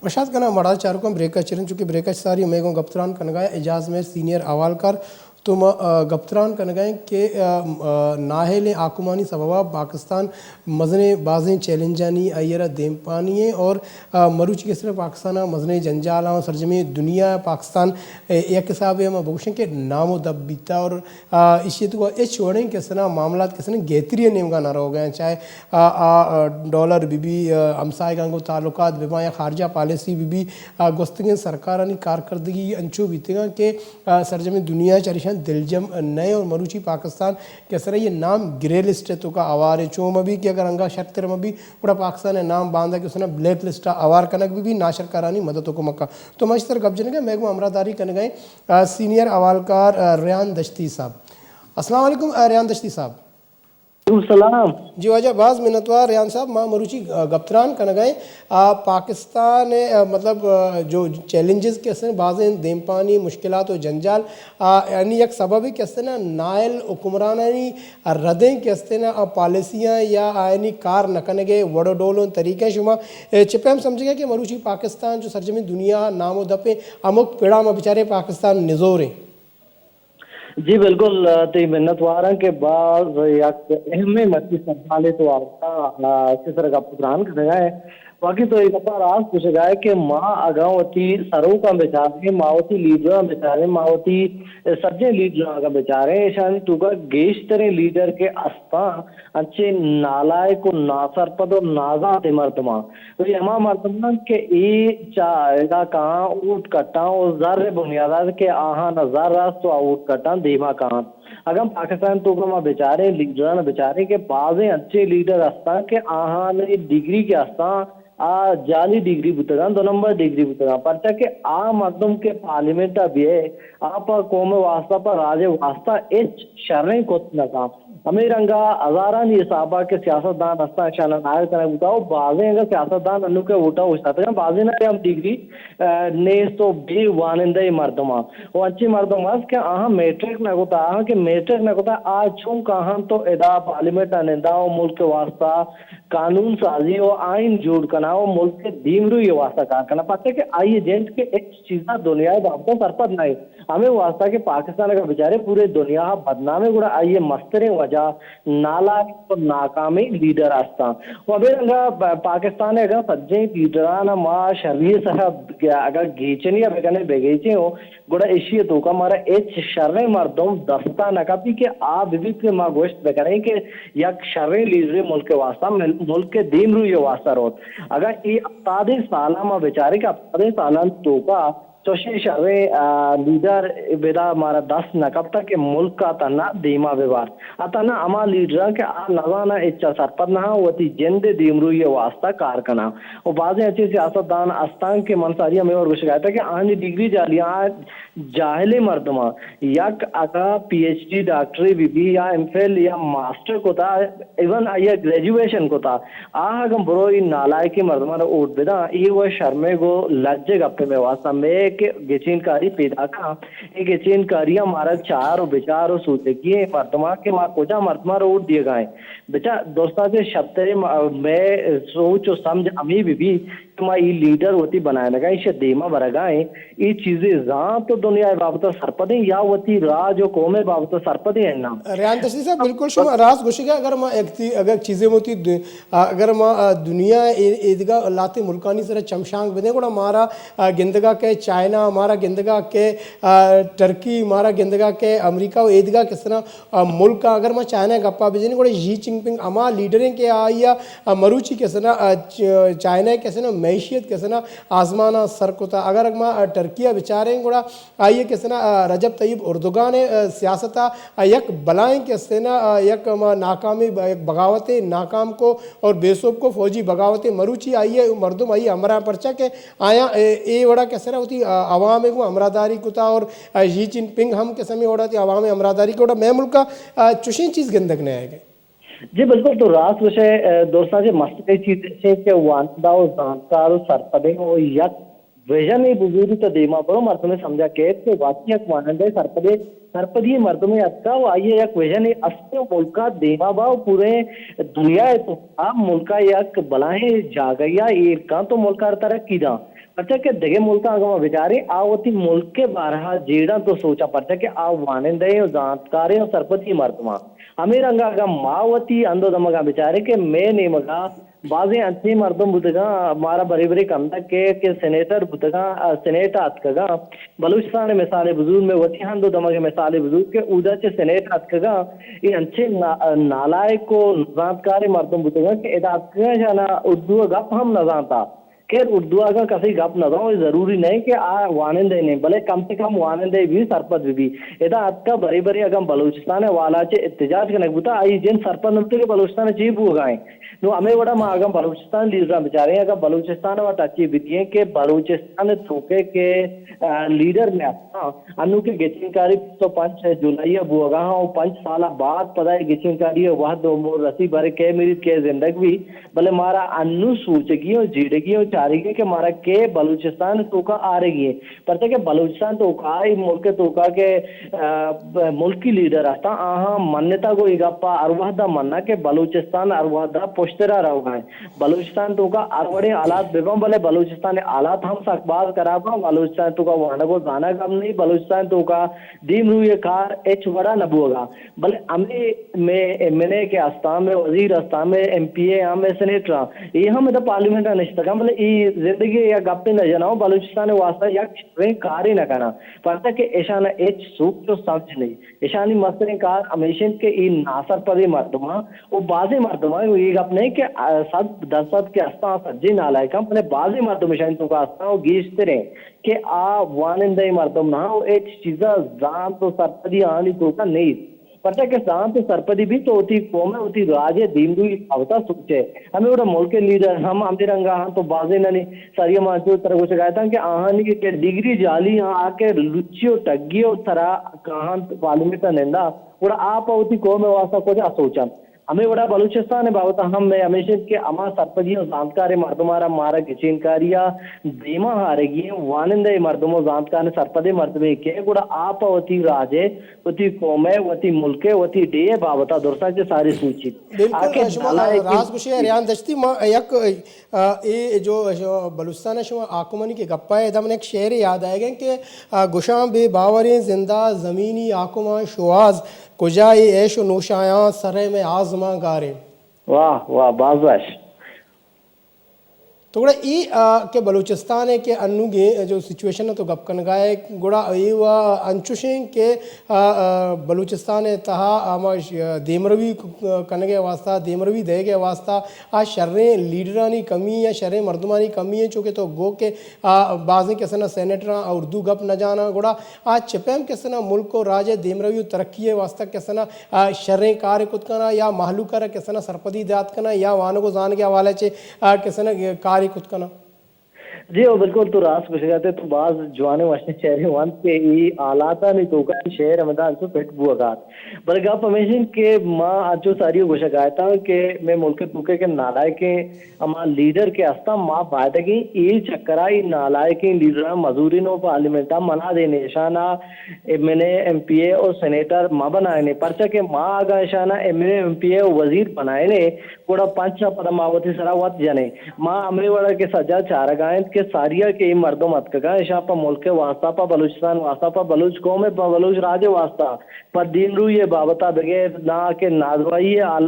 وشات کناں مڑاہ چاروکاں، بریک ءَ چہ رند، چونکہ بریک ءَ چہ ساری مئے گوں گپتران کنگ ءَ اعجاز مہر سینئر احوالکار، تو ما، آ، گپتران کنگ ءَ ایں کہ، آ، آ، نااہلیں حاکمانی سبب ءَ پاکستان مزنیں بازیں چیلنجانی آئی ءَ را دیمپانی ایں اور، آ، مروچی کہ صرف پاکستان ءَ مزنیں جنجالاں، سرجمیں دنیا ءَ پاکستان، اے، یک حسابے ءَ ما بگوشیں کہ نام و دپ بیتا اور، آ، ایشی ءِ توکا ہچ وڑیں کہ سنا معاملات کہ سنا گہتری ءِ نیمگا نہ روگ ءَ ایں، چاہے آ، آ، آ، ڈالر بہ بی، آ، ہمساہگاں گوں تعلقات بہ باں یا خارجہ پالیسی بہ بی، آ، گوستگیں سرکارانی کارکردگی انچو بیتگاں کہ، آ، سرجمیں دنیا چہ ایشاں دلجم نہ ایں اور مروچی پاکستان کہ سرا یہ نام گرے لسٹ ءِ توکا ہوار ایں۔ چو مہ بی کہ اگر انگا شرتر مہ بی، گڑا پاکستان ءِ نام باندا کہ سنا بلیک لسٹ ءَ ہوار کنگ بہ بی، ناشرکارانی مدد و کمک ءَ۔ تو ما ایشی سر گپ جنگ ءَ، مئے گوں ہمراہ داری کنگ ءَ ایں، آ، سینئر حوالکار، آ، ریان دشتی صاحب۔ السلام علیکم، آ، ریان دشتی صاحب۔ وعلیکم السلام۔ جی واجہ، باز منتوار ریان صاحب، ما مروچی، آ، گپتران کنگ ءَ ایں، آ، پاکستان ءِ، آ، مطلب، آ، جو چیلنجز کہ استن، بازیں دیمپانی مشکلات و جنجال، آ، یعنی یک سببے کہ استن نااہل حکمرانانی ردیں کہ استن، آ، پالیسیاں یا آیانی کار نہ کنگ ءِ وڑ و ڈول و طریقہ، شما، آ، چہ پیم سمجھگ ءَ کہ مروچی پاکستان جو سرجمیں دنیا نام و دپیں ہمک پڑا ما بچارے پاکستان نزوریں۔ جی بالکل، آ، تئی منت واراں کہ باز یک اہمیں مرچی سرحالے تو آورتا، آ، چہ سر گپ تران کنگا ہے۔ باقی تو اے گپا راست گوشگا ہے کہ ما اگاں وتی سروکاں بچاریں، ما وتی لیڈراں بچاریں، ما وتی سجیں لیڈراں اگاں بچاریں، ایشانی توکا گیشتریں لیڈر کہ استاں، انچیں نالائق و ناسرپد و نازانتیں مردماں۔ تو اے ہما مردم انت کہ اے چا ادا کاہاں اوٹ کٹاں و زر بنیاد ات کہ آہاں نہ زر است و آ اوٹ کٹاں دیما کاہاں۔ اگاں پاکستان توکا ما بچاریں، لیڈران بچاریں کہ بازیں انچیں لیڈر ہستاں کہ آہاں ڈگری کہ ہستاں، آ جعلی ڈگری بوتگاں، دو نمبر ڈگری بوتگاں، پرچا کہ آ مردم کہ پارلیمنٹ ء بیئے، آ پہ قوم ء واسطہ، پہ راج ء واسطہ ہچ شریں کت نہ کنت۔ ہمے رنگ ء ہزارانی حساب ء کہ سیاست دان ہستاں، اشاناں ناہر کنگ بوتگ، و بازیں اگاں سیاست دان انوکہ ووٹ ء اوشتاتگ انت، بازینانی ہم ڈگری، ء، نیست و بے وانندہ مردم انت۔ و انچیں مردم ہست کہ آہاں میٹرک نہ کتا، آہاں کہ میٹرک نہ کتا، آ چون کاہاں تو ادا پارلیمنٹ ء ننداں و ملک ء واسطہ قانون سازی و آئین جوڑ کناں و ملک ء دیمروئی ء واسطہ کار کناں، پرچا کہ آئی ایجنٹ کہ ہچ چیزا دنیا ء بابت ء سرپد نہ انت۔ ہمے واسطہ کہ پاکستان اگاں بچارے پورے دنیا ء بدنام ء، گڑا آئی ء مستریں وجہ نالائق و ناکامیں لیڈر ہستاں۔ و ہمے رنگ ء ب-، پاکستان ء اگاں سجیں لیڈران ء ما شری ء سرا گ-، اگاں گیچنی ء بکنیں، بگیچیں و گڑا ایشی ء توکا مارا ہچ شریں مردم دستا نہ کپی کہ آ بہ بیت کہ ما گوشت بکنیں کہ یک شریں لیڈرے ملک ء واسطہ، مل-، ملک ء دیمروئی ء واسطہ روت۔ اگاں اے ہفتادیں سالاں ما بچاریں کہ ہفتادیں سالانی توکا چوشیں شریں، آ، لیڈر بدا مارا دست نہ کپتگ کہ ملک ء تہنا دیما بہ بارت۔ ء تہنا ہما لیڈراں کہ آ نزاناں، ہچ ء سرپد نہ آں، وتی جند ء دیمروئی ء واسطہ کار کناں۔ و بازیں انچیں سیاست دان استاں کہ من ساری ہمے وڑ گوشگ ء اتاں کہ آہانی ڈگری جعلی آں، جاہلیں مردماں۔ یک اگاں پی ایچ ڈی ڈاکٹرے بہ بی یا ایم فل یا ماسٹر کتا، ایون آئی ء گریجویشن کتا، آ اگاں برو اے نالائکیں مردماں را ووٹ بداں، اے و شرمگ و لج ء گپے مئے واستہ۔ مئے کہ گچین کاری پیداک آں، اے گچین کاریاں مارا چار و بچار و سوچگی ایں مردماں کہ ما کجا مردماں را ووٹ دیگا ایں۔ بچا درستا چہ شرتریں ما-، مئے سوچ و سمجھ ہمے بہ بی کہ ما اے لیڈر وتی بنائینگا ایں، ایشی ء دیما برگا ایں، اے چیزے زانت و دنیا ء بابت ء سرپد ایں یا وتی راج و قوم ء بابت ء سرپد ایں یا نہ؟ ریان دشتی صاحب، بالکل شما راست گوشگ ء۔ اگر ما یک تی-، اگر چیزے وتی د-، آ، اگر ما، آ، دنیا ء اے-، ایدگہ لہتیں ملکانی سرا چمشانک بدیں، گڑا مارا، آ، گندگا کہ چائنا، مارا گندگا کہ، آ، ٹرکی، مارا گندگا کہ امریکہ و ایدگہ کسنا آ، ملک ء اگر ما چائنا ء گپا بجنیں، گڑا ژی جن پنگ ہما لیڈر ایں کہ آئی ء، آ، مروچی کسنا، آ، چ-، چائنا ء کسنا معیشت کسنا آزمان ء سر کتا۔ اگر ما، آ، ٹرکی ء بچاریں، گڑا آئی ء کسنا، آ، رجب طیب اردگان ء، آ، سیاست ء، آ، یک بلائیں کسنا، آ، یک ہما ناکامیں ب-، یک بغاوتے ناکام کو اور بے سوب کو فوجی بغاوتے۔ مروچی آئی ء مردم آئی ء ہمراہ، پرچا کہ آیاں اے، اے وڑا کہ سرا وتی، آ، عوام ء گوں ہمراہداری کتا اور، آ، ژی جن پنگ ہم کہ سمے وڑا وتی عوام ء ہمراہداری کتا۔ مئے ملک ء، آ، چشیں چیز گندگ نہ آئیگ۔ جی بالکل، تو راست گوشے، آ، دوستاں، چہ مستریں چیز ایش کہ وانندہ و زانتکار و سرپدیں و یک ویژن ء بزوری تو دیما برو، مردم سمجھا کیت کہ واقعی یک وانندہ سرپدے، سرپدی مردمے اتکا و آئی یک ویژن ء است و ملکا دیما با و پورے دنیا ء تو ملکا یک بلاہیں جاگہ یا ایر کان تو ملکا ترقی داں۔ پرچا کہ دگہ ملکاں اگاں ما بچاریں، آ وتی ملک ء بارہا جیڑاں تو سوچاں، پرچا کہ آ وانندہ و زانتکاریں و سرپدی مردماں۔ ہمے رنگا اگاں ما وتی ہند و دمگاں بچاریں کہ مئے نیمگا بازیں انچیں مردم بوتگاں، مارا برے برے کندگ کہ، کہ سینیٹر بوتگاں، آ، سینیٹ ء اتکگاں۔ بلوچستان ء مثال بزور، مئے وتی ہند و دمگ ء مثال بزور کہ اودا چہ سینیٹ ء اتکگاں، اے انچیں نا-، نالائق و زانتکاریں مردم بوتگاں کہ ادا اتکگاں، اشانا اردو ء گپ ہم نہ زانتا۔ خیر، اردو اگاں کسی گپ نہ زانت، ضروری نہیں کہ آ وانندہ نہیں، بلے کم سے کم وانندہ بھی سرپد بھی۔ ادا اتکا برے برے اگاں بلوچستان ء والا چہ احتجاج کنگ بوتا، آئی جن سرپد نہ بوتے کہ بلوچستان ء چی بوگا ہیں۔ نو ہمے وڑا ما اگاں بلوچستان لیڈراں بچاریں، اگاں بلوچستان ء تچی بدییں کہ بلوچستان ء توکے کہ، آ، لیڈر میں ہاں، انو کہ گچین کاری بیست و پنچ جولائی ء بوگا ہاں، و پنچ سال بعد پدا اے گچین کاری ء وہد و مور رسی، برے کئے مریت کئے زندگ بھی، بلے مارا انو سوچگی و جیڑگی و چارگی کہ مارا کئے بلوچستان توکا آرگی۔ پرچا کہ بلوچستان توکا، اے ملک توکا کہ، آ، ملکی لیڈر ہستاں، آہاں منتا گو اے گپا ہر وہدا مننا کہ بلوچستان ہر وہدا پشترا روگا ہے۔ بلوچستان توکا ہر وڑیں حالات ببن، بلے بلوچستان حالات ہم سک باز خراب ہیں۔ بلوچستان توکا وانگ و زانگ ہم نہیں، بلوچستان توکا دیم روی کار اچ وڑا نہ بوگا۔ بلے ہمیں میں ایم این اے کے ہستاں، میں وزیر ہستاں، میں ایم پی اے ہاں، میں سینیٹر ہاں، اے ہم ادا پارلیمنٹ ء نشتگاں، بلے اے زندگی ء یک گپے نہ جناں، بلوچستان ء واسطہ یک شریں کارے نہ کناں، پرچا کہ اشان ء ہچ سوچ و سمجھ نہیں۔ اشانی مستریں کار ہمیش انت کہ اے ناسرپدیں مردماں و بازیں مردماں، اے گپ نہیں کہ، آ، صد درصد کہ استاں سجیں نالائکاں، بلے بازیں مردم اشانی توکا استاں و گیشتریں کہ آ وانندہ مردم نہ و ہچ چیزا زانت و سرپدی آنی توکا نیست۔ پرچا کہ زانت و سرپدی بیت تو وتی قوم ء وتی راج ء دیمروی بابت ء سوچ ء۔ ہمے وڑا ملک ء لیڈر ہم ہمے رنگ ء انت و بازینانی ساری ء ما انچو ترا گوشگ ء اتاں کہ آہانی کہ ڈگری جعلی آں، آ کہ لچی و ٹگی و سرا کاہنت پارلیمنٹ ء نندا، گڑا آ پہ وتی قوم ء واسطہ کجا سوچنت؟ ہمے وڑا بلوچستان ء بابت ء ہم مئے ہمیش انت کہ ہما سرپدی و زانتکاریں مردم ء را مارا گچین کاری ء دیما آرگی انت، وانندہ مردم و زانتکاریں سرپدیں مردمے کہ گڑا آ پہ وتی راج ء وتی قوم ء، وتی ملک ء، وتی ڈیھ ء بابت ء درستاں چہ ساری سوچیت۔ بالکل، آ کہ شما نالائق راست گوشے، ریان دشتی، ما یک، آ، اے جو، جو بلوچستان ء شما حاکمانی کہ گپا ہے، ادا من یک شعر یاد آئے گئے کہ، آ، گشاں بے باوریں زندہ زمینی حاکماں شواز، کجا اے عیش و نوشایاں سرے میں آزماں گاریں۔ واہ، واہ، باز وش۔ تو گڑا اے، آ، کہ بلوچستان ء کہ انوگیں جو سچویشن ء تو گپ کنگا ئے، گڑا اے وا انچوشیں کہ، آ، آ، بلوچستان ء تہا ہما ش-، دیمروی ک-، کنگ ء واسطہ، دیمروی دئیگ ء واسطہ آ شریں لیڈرانی کمی یا شریں مردمانی کمی ء، چونکہ تو گو کہ، آ، بازیں کساناں سینیٹراں اردو گپ نہ جاناں، گڑا آ چہ پیم کساناں ملک و راج ء دیمروی و ترقی ء واسطہ کساناں آ، شریں کارے کت کناں یا مہلوک ء را کساناں سرپدی دات کناں یا وانگ و زانگ ء حوالہ چہ، آ، کساناں کارے کت کناں۔ جی ہو، بالکل تو راست گوشگ ء ات ئے، تو باز جوانیں وشیں شعرے ونت کہ اے حالاتانی توکا شعر ہمدا انچو فٹ بوگ ء ات۔ بلے گپ ہمیش انت کہ ما انچو ساری ء گوشگ ء اتاں کہ مئے ملک ء توکا کہ نالائکیں ہما لیڈر کہ ہستاں، ما بایدگیں اے چکرا اے نالائکیں لیڈراں مزورین و پارلیمنٹ ء منا دین، ایشانا ایم این اے، ایم پی اے و سینیٹر مہ بنائینے، پرچا کہ ما اگاں ایشانا ایم این اے، ایم پی اے و وزیر بنائینے، گڑا پنچ ء پدا ما وتی سرا وت جنیں۔ ما ہمے وڑا کہ سجا چارگا انت کہ ساریا کہ اے مردم اتکگاں، ایشاں پہ ملک ء واسطہ، پہ بلوچستان واسطہ، پہ بلوچ قوم ء، پہ بلوچ راج ء واسطہ پہ دیمروئی ء بابت ء بگیر نہ کہ نادراہی ء حال،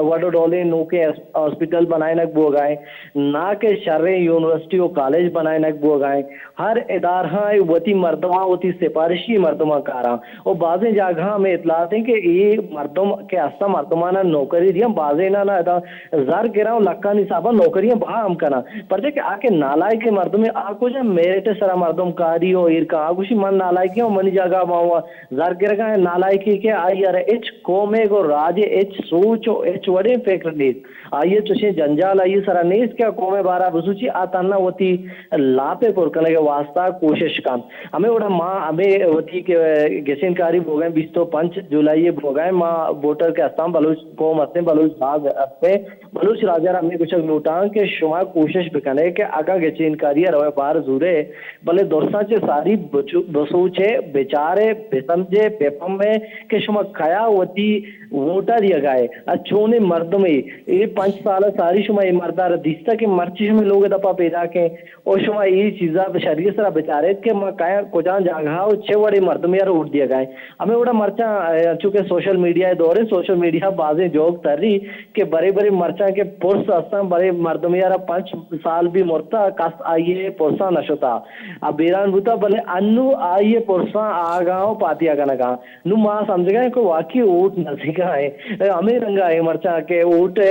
وڈ و ڈولیں نوکیں ہاسپٹل بنائینگ بوگا ایں، نہ کہ شریں یونیورسٹی و کالج بنائینگ بوگا ایں۔ ہر ادارہاں وتی مردماں، وتی سفارشی مردماں کاراں و بازیں جاگہاں ہمیں اطلاعات ہیں کہ اے مردم کہ ہستاں مردماناں نوکری دیاں، بازیناں ادا زر گراں و لکھانی حسابا نوکریاں بہا ہم کناں۔ پرچہ کہ آ کہ نالائکیں مردمے، آ کجا میرٹ ء سرا مردم کاری و ایر کن؟ آ گوشی من نالائکیں و منی جاگہ ما زر گرگا ہیں۔ نالائکی کہ آئی ء را ہچ قومے گو راجے ہچ سوچ و ہچ وڑیں فکر نیست۔ آئی ء چشیں جنجال آئی ء سرا نیست کہ آ قوم ء بارا بسوچی، آ تہنا وتی لاپ ء پر کنگ ء واسطہ کوشش کنت۔ ہمے وڑا ما ہمے وتی کہ گچین کاری بوگا ہیں، بیست و پنچ جولائی ء بوگا ہیں، ما ووٹر کہ ہستاں، بلوچ قوم ہستیں، بلوچ راج ہستیں، بلوچ راج ء را ہمے گوشگ لوٹاں کہ شما کوشش بکنے کہ اگاں گچین گچینکاری ءَ روئے بار زورئے، بلے درساں چہ ساری بچو-، بسوچئے، بچارئے، بسمجھئے، بپھمئے کہ شما کیا وتی ووٹ ءَ دیگا ئے، ءُ چونیں مردمے۔ اے پنچ سال ءَ ساری شما اے مرد ءَ را دیستہ کہ مرچی شمئے لوگ ءِ دپ ءَ پیداک ایں، ءُ شما اے چیز ءَ شری ءِ سرا بچار ات کہ ما کیا، کجام جاگہ ءَ ءُ چہ وڑیں مردمے ءَ را ووٹ دیگا ایں۔ ہمے وڑا مرچاں، اے، انچو کہ سوشل میڈیا ءِ دور ایں، سوشل میڈیا ءَ بازیں جوک تری کہ برے برے مرچاں کہ پرس استاں، برے مردمے ءَ را پنچ سال بھی مرتا، کس آئی ءِ پرساں نہ شتا، ءُ بیران بوتا، بلے انو آئی ءِ پرساں آگاں ءُ پاتیا کنگا۔ نوں ما سمجھگا ایں کہ واقعی ووٹ نزیکا ایں۔ ہمے رنگا ایں مرچاں کہ ووٹ ءِ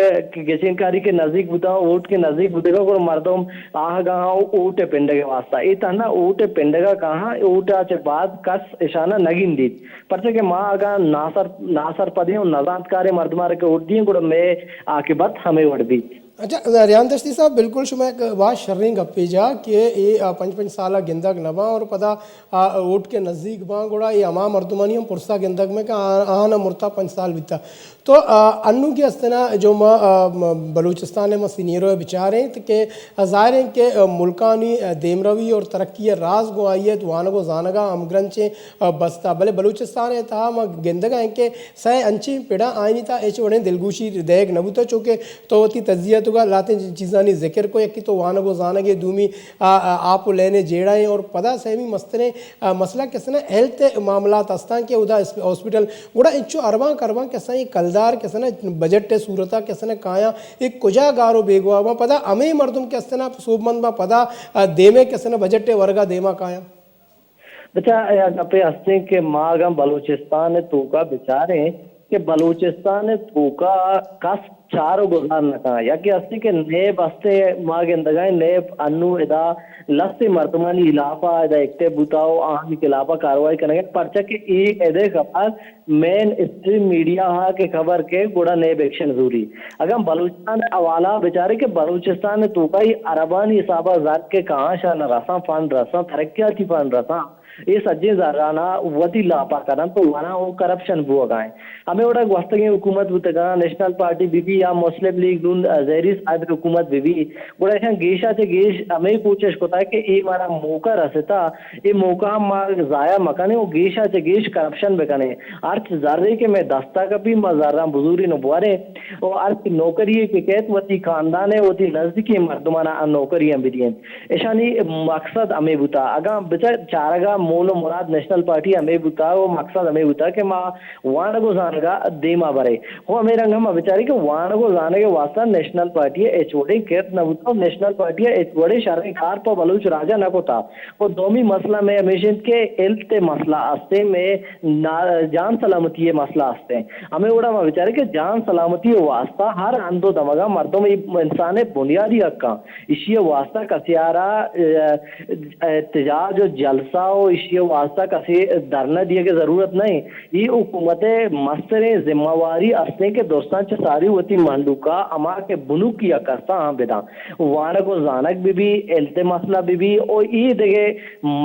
گچینکاری کہ نزیک بوتا، ووٹ کہ نزیک بوتگا، گڑا مردم آہگا ءُ ووٹ ءِ پنڈگ ءِ واسطہ۔ اے تہنا ووٹ ءِ پنڈگا کاہاں، ووٹ ءَ چہ بعد کس اشانا نہ گندیت۔ پرچا کہ ما اگاں ناسر-، ناسرپدیں ءُ نزانتکاریں مردماں را کہ ووٹ دئیں، گڑا مئے عاقبت ہمے وڑ بیت۔ اچھا، ریان دشتی صاحب، بالکل شما یک باز شریں گپے جا کہ اے، آ، پنچ پنچ سال ءَ گندگ نہ باں اور پدا، آ، ووٹ کہ نزیک باں، گڑا اے ہما مردمانی ہم پرسا گندگ میں کہ آ-، آہاں مرتا پنچ سال بیتا۔ تو، آ، انو کہ استنا جو ما، آ، م-، بلوچستان ءِ ما سینئرو ءَ بچاریں تو کہ، آ، ظاہر ایں کہ، آ، ملکانی، آ، دیمروی اور ترقی ءِ راز گوں آئی ءِ وانگ ءُ زانگ ءَ ہمگرنچیں، آ، بستہ، بلے بلوچستان ءِ تہا ما گندگا ایں کہ سئے انچیں پڑاں آئینی تہا ہچ وڑیں دلگوشی دئیگ نہ بوتگ، چونکہ تو وتی تجزیہ ءِ توکا لہتیں چیزانی ذکر کو، یکے تو وانگ ءُ زانگ ءِ، دومی، آ، آ، آپ ءُ لین ءِ جیڑہ ایں، اور پدا سیمی مستریں، آ، مسئلہ کسنا ہیلتھ ءِ معاملات ہستاں کہ ادا اس-، ہاسپٹل، گڑا انچو ارباں کرباں کساں اے کلدار کسنا بجٹ ءِ صورتا کسنا کایاں، اے کجا گار ءُ بیگواہ باں، پدا ہمے مردم کہ استنا سوبمند باں، پدا، آ، دیمے کسنا بجٹ ءِ ورگا دیما کایاں۔ بچا، یک گپے ہستیں کہ ما اگاں بلوچستان ءِ توکا بچاریں کہ بلوچستان ءِ توکا کس چار ءُ گزار نہ کناں۔ یکے ہستیں کہ نیب ہستیں، ما گندگائیں نیب انو ادا لستے مردمانی ہلاپ ءَ ادا ایکٹیو بوتا ءُ آہانی خلاف ءَ کاروائی کنگ ءَ، پرچا کہ اے ادے خبر مین اسٹریم میڈیا ہا کہ خبر کے گڑا نیب ایکشن زوری۔ اگاں بلوچستان ءِ حوالہ ءَ بچارے کہ بلوچستان ءِ توکا اے اربانی حساب ءَ زر کہ کاہاں، شانا رساں، فنڈ رساں، ترقیاتی فنڈ رساں، اے سجیں زرانا وتی لاپا کننت تو ورناں او کرپشن بوگا ایں۔ ہمے وڑا گوستگیں حکومت بوتگاں، نیشنل پارٹی بہ بی یا مسلم لیگ نون، آ، زہری صاحب ءِ حکومت بہ بی، گڑا ایشاں گیشا چہ گیش ہمے کوشش کتا کہ اے مارا موقع رستا، اے موقع ہم ما ضائع مکنیں و گیشا چہ گیش کرپشن بکنیں۔ ہرچ زرے کہ مئے دستا کپی، ما زراں بزوریں و بوریں۔ و ہرچ نوکری یے کہ کئیت، وتی خاندان ء وتی نزدیکیں مردمانا آ نوکری ہم بدئیں۔ اشانی مقصد ہمے بوتا۔ اگاں بچار چارگا مول و مراد نیشنل پارٹی ہمے بوتا و مقصد ہمے بوتا کہ ما وانگ و زانگا دیما برے۔ خو ہمے رنگ ہم ما بچاریں کہ وانگ و زانگ ء واستہ نیشنل پارٹی ء ہچ وڑیں کرد نہ بوتا و نیشنل پارٹی ء ہچ وڑیں شریں کار پہ بلوچ راجا نہ کتا۔ و دومی مسئلہ مئے ہمیش انت کہ ہیلتھ ء مسئلہ استیں، مئے نا-، جان سلامتی ء مسئلہ استیں۔ ہمے وڑا ما بچاریں کہ جان سلامتی ء واستہ ہر ہند و دمگا مردم ای انسان ء بنیادی حق آں۔ ایشی ء واستہ کسے آرا، ا، احتجاج و جلسہ و ایشی ء واستہ کسے دھرنا دیگ ء ضرورت نہ انت۔ ای حکومت ء مستریں ذمہ واری استیں کہ درستاں چہ ساری وتی مہلوکا ہما کہ بنکی حق استاں آں بداں۔ وانگ و زانگ بہ بی، ہیلتھ ء مسئلہ بہ بی، و ای دگہ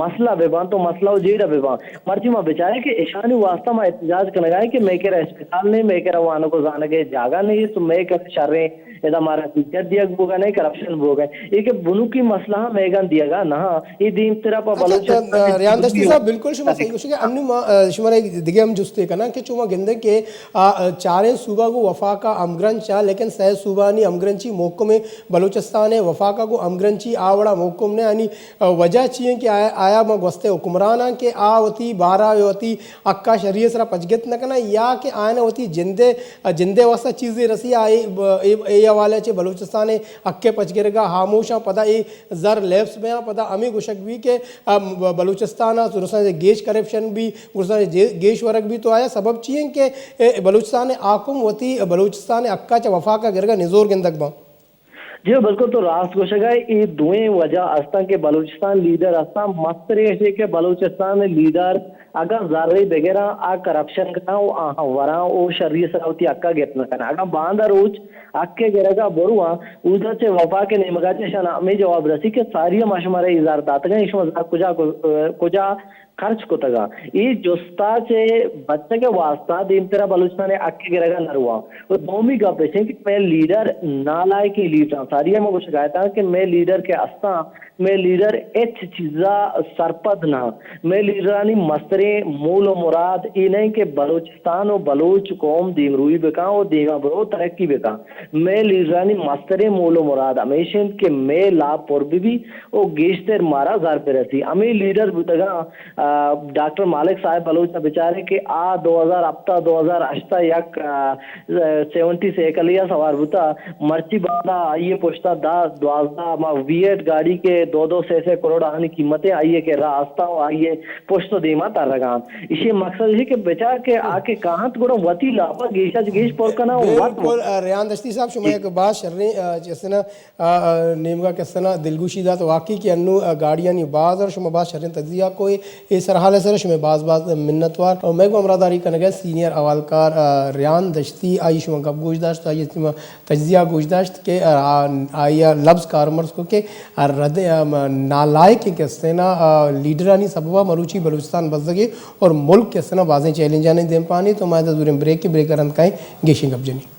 مسئلہ بہ باں تو مسئلہ و جیڑہ بہ باں۔ مرچی ما بچاریں کہ اشانی واستہ ما احتجاج کنگا ایں کہ مئے کرا اسپتال نہیں، مئے کرا وانگ و زانگ ء جاگہ نہیں، تو مئے کرا شریں ادا مارا ٹکٹ دیگ بوگا نہیں، کرپشن بوگا۔ اے کہ بنکی مسئلہ ہم میگان دیگا نہ، اے دیمترا پہ اچھا، بلوچستان ریان دشتی صاحب، بالکل شما صحیح گوشگ ء۔ انو ما، آ، شمارا یک دگہ ہم جستے کناں کہ چو ما گندیں کہ آ، چاریں صوبہ گوں وفاق ء ہمگرنچ ء، لیکن سئے صوبہانی ہمگرنچی محکمیں، بلوچستان ء وفاق ء گوں ہمگرنچی آ وڑا محکم نہ، یعنی، آ، وجہ چی انت کہ آیا، آیا ما گوستیں حکمراناں کہ آ وتی بارہ ء وتی حق ء شری ء سرا پچگت نہ کناں یا کہ آیاں وتی جند ء، جند ء واستہ چیزے رسی، آ اے، اے، اے حوالہ چہ بلوچستان ء حق ء پچگرگ ء ہاموش آں، پدا اے زر لیپس بیاں، پدا ہمے گوشگ بی کہ، آ، بلوچستان ء درستاں گیش کرپشن بی، گڑا جے-، گیش ورگ بیت، تو آیا سبب چی انت کہ اے بلوچستان ء حاکم وتی بلوچستان ء حق ء چہ وفاق ء گرگ ء نزور گندگ باں؟ جی ہو، بالکل تو راست گوشگ ء، اے دوئیں وجہ استاں کہ بلوچستان لیڈر استاں، مستریں ایش کہ بلوچستان لیڈر اگاں زرے بگراں آ کرپشن کناں و آہاں وراں و شری سرا وتی حق ء گپت نہ کناں۔ اگاں باندا روچ حق ء گرگ ء برواں، اودا چہ وفاق ء نیمگا چہ اشاں ہمے جواب رسی کہ ساری ء ما شمارا اے زر داتگاں، اے شما زر کجا، کجا خرچ کتگاں۔ اے جستا چہ بچگ ء واستہ دیمترا بلوچستان ء حق ء گرگا نہ رواں۔ و دومی گپ اش انت کہ مئے لیڈر نالائکیں لیڈر انت، آریا ما گوشگا اتاں کہ مئے لیڈر کہ استاں، مئے لیڈر ہچ چیزا سرپد نہ۔ مئے لیڈرانی مستریں مول و مراد اے نہ کہ بلوچستان و بلوچ قوم دیمروئی بکاں و دیما برو ترقی بکاں۔ مئے لیڈرانی مستریں مول و مراد ہمیش انت کہ مئے لاپ پر بہ بی و گیشتر مارا زر برسی۔ ہمے لیڈر بوتگاں، آ، ڈاکٹر مالک صاحب بلوچ ء بچارے کہ آ دو ہزار ہپت ء دو ہزار ہشت ء یک، آ، سیونٹی سائیکل ء سوار بوتا، مرچی باندا آئی ء پشتا دہ دوازدہ ما وی ایٹ گاڑی کہ دو دو سے سے کروڑ آنی قیمت ء آئی ء کہ راہ استا و آئی ء پشت و دیما ترگاں۔ ایشی مقصد ایشی کہ بچار کہ آ کہ کاہنت گڑا وتی لاپا گیشا چہ گیش پر کناں و وت بالکل، آ، ریان دشتی صاحب، شما یک باز شریں، آ، جسنا آ، آ، نیمگا کسنا دلگوشی دات۔ واقعی کہ انو، آ، گاڑیانی باز اور شما باز شرین تجزیہ کو اے سرحال سر شما باز باز منتوار۔ اور میں کو ہمراہ داری کنگے سینئر حوالکار، آ، ریان دشتی، آئی شما گپ گوش داشت، آئی شما تجزیہ گوش داشت کہ، آ، آئی لفظ کارمرز کو کہ، آ، رد، آ، م-، نالائق کسنا، آ، لیڈرانی سببا مروچی بلوچستان بزگے اور ملک کسنا بازیں چیلنجانی دیم پانی۔ تو ما دوریں بریک، بریک رند کائیں گیشیں گپ جنی۔